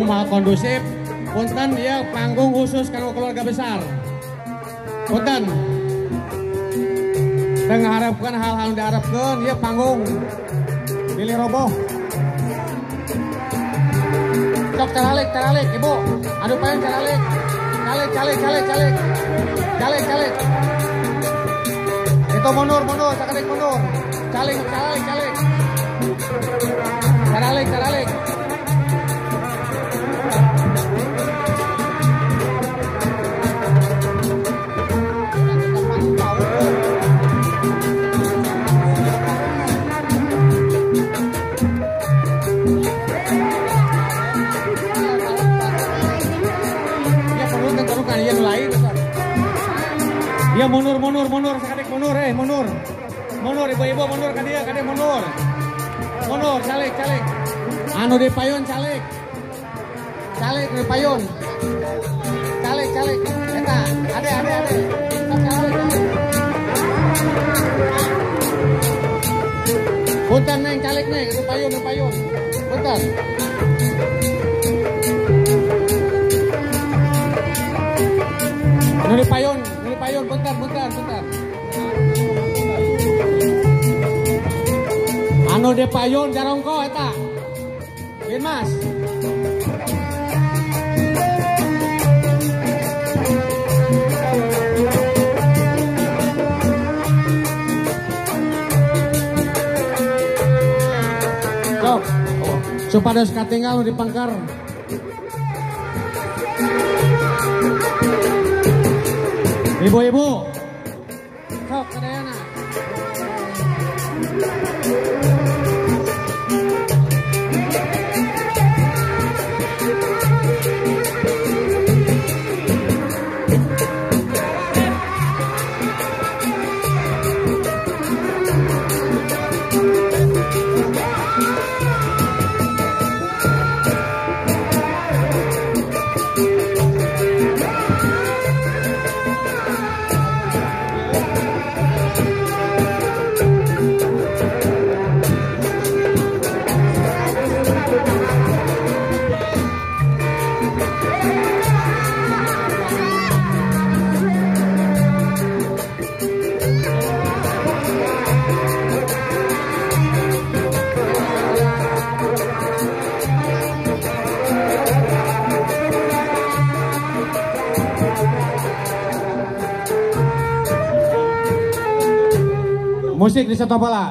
moal kondusif. Punten ya panggung khusus kanggo keluarga besar. Punten. Teu ngaharepkeun hal-hal nu diharepkeun ieu panggung. Pilih roboh. Sok caralik, caralik ibu. Aduh pengen caralik. Calik, calik, calik, calik. Calik, calik. Itu mundur, mundur, sakedik mundur. Calik, calik, calik. Caralik, caralik. Ya mundur, mundur, mundur, sakedik mundur, mundur. Mundur, ibu-ibu mundur ka dieu, ka dieu mundur. Mundur, calik, calik. Anu di payun calik. Calik di payun. Calik, calik. Eta, ade, ade, ade. Calik, calik. Punten neng, calik neng, anu payun, anu payun. Punten. Anu di payun. Payun, bentar, bentar, bentar. Anu de payun jarongko eta. Bin Mas. Sok, supados katinggal nu dipangkar. Ibu-ibu, sok kadayana. Musik di Setopola.